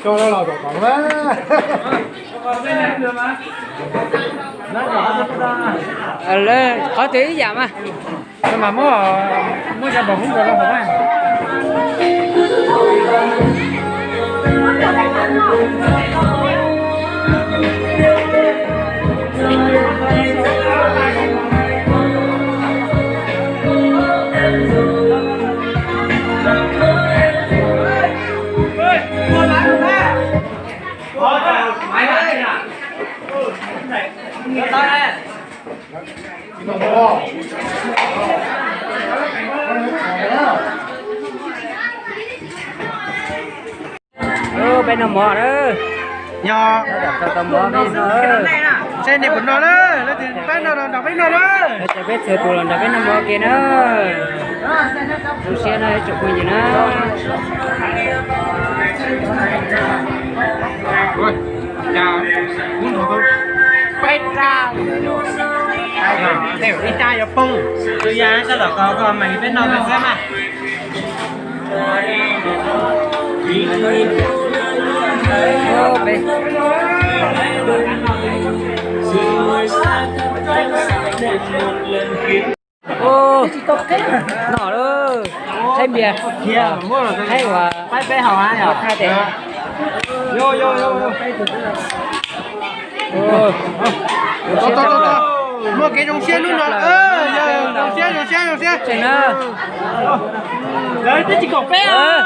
Coj los tom na. Qhov twg ib yam mas. Mas muab, muab cov npam hub rau hauv na. Peb noj mov na. Nyob. Tau mov peb noj. Seb nej puas noj na, leej twg pab noj no nrog peb noj na. Ces peb txhua tus los nrog peb noj mov ke na. Zoo siab na ib tsoom phooj ywg na. Peb rab, ib rab yuav poob, tus yaj sab tom ko koj mas peb noj peb xwb mas. Noj lawm, thaij npias, thaij uas peb haus na yom. Muaj kev zoo siab hnub no, zoo siab zoo siab zoo siab. Lawv twb tsis kom peb os.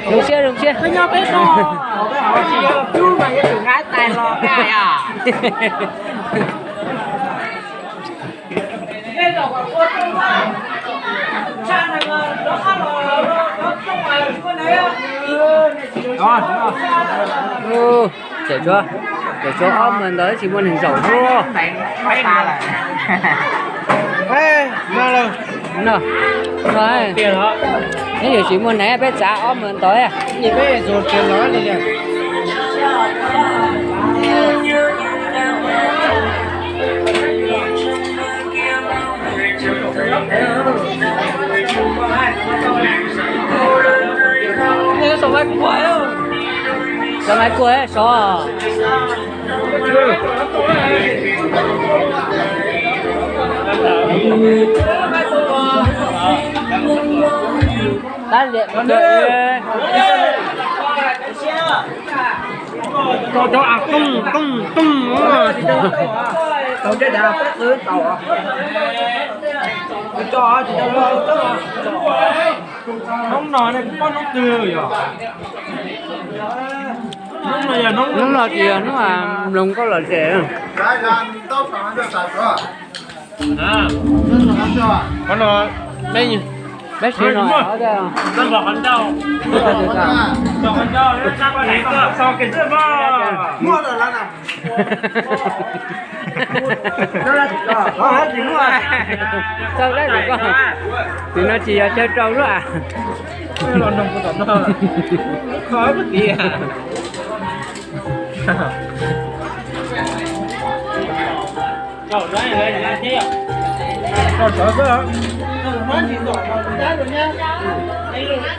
Zoo siab zoo siab. Peb nyob peb no, peb haus tsis yog cub mas yuav tsum nqa tais los nqa yom. Tseem tshuav, tseem tshuav ob mos ntawd tsis muaj neeg zaum hlub. No, no, neb yuav tsis muaj neeg peb txav ob mos ntawd. Cov maiv kuag sov. Tab liam cov av tooj tooj tooj. Tau tej dav peb qw tau. Hnub no nej kuj paub hnub twg yog? Hnub no yog hnub, hnub no tsis yog hnub mloog nkauj lom zem. Qhov no peb, peb siv no, txog dab tsi koj, tim no tsis yog chaw rau lub a.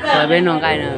Peb peb noj nqaij no.